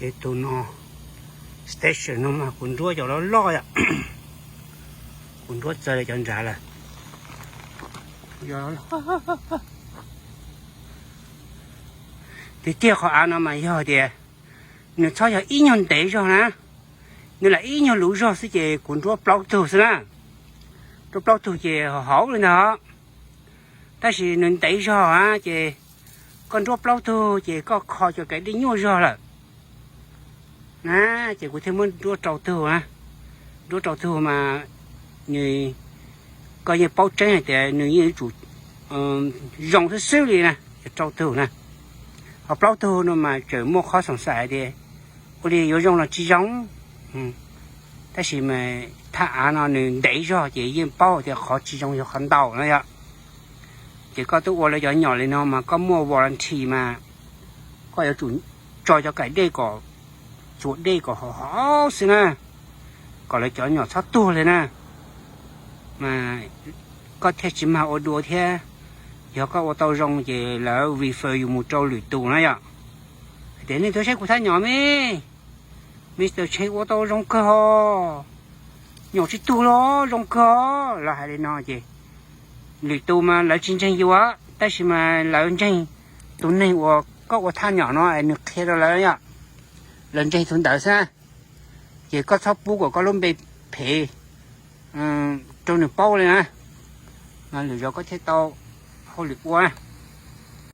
Ces tus no, station no mas kuv nruab cov loj loj yom. Kuv nruab txog cov nrad lawm. Tiag tiag qhov av no mas yog tias nws txhob yog ib nyuag ntev zog na, nws lam ib nyuag luv zog xwb ces kuv nruab plaub tug xwb na. Nruab plaub tug ces hauv li ntawd. Tab sis nws ntev zog a ces koj nruab plaub tug ces koj kho cov kaim dej nyuaj zog lawm na. Ces kuv thiaj muab nruab rau tug na. Nruab rau tug mas nws, koj yeej paub tseeb hais tias nws yeej yuav tsum zoo xwb xwb li na, yog rau tug na. Ho plaub tug no mas tseem muaj qhov xoom xaim tias ua li yuav zoo los tsis zoo. Tab sis mas thaj av no nws ntev zog ces yeej paub tias qhov tsis zoo yog qhov ntau no yom. Ces koj twb ua lawv cov nyom li no mas koj muaj warranty mas koj yuav tsum tso cov kaim dej kom, txuas dej kom hauv hauv xwb na, kom lawv cov nyom txhob tuag li na. Mas koj thiaj tsis mag ua dua thiab. Yog koj ua tau zoo ces lawv refer yus mus rau lwm tus na yom. Hais tias nej tuaj saib kuv thaj nyom me, Mr Tshee ua tau zoo kawg os, nyom tsis tuag los zoo kawg os, lawv hais li no ces lwm tus mas lawv tsis ntseeg yus, tab sis mas lawv ntseeg tus neeg uas koj ua thaj nyom no es nws qhia rau lawv yom. Lawv ntseeg tus ntawd xwb. Ces koj txhob pub kom koj lub npe phem rau nws paub li na, mas lwm zaus koj thiaj tau hauj lwm ua.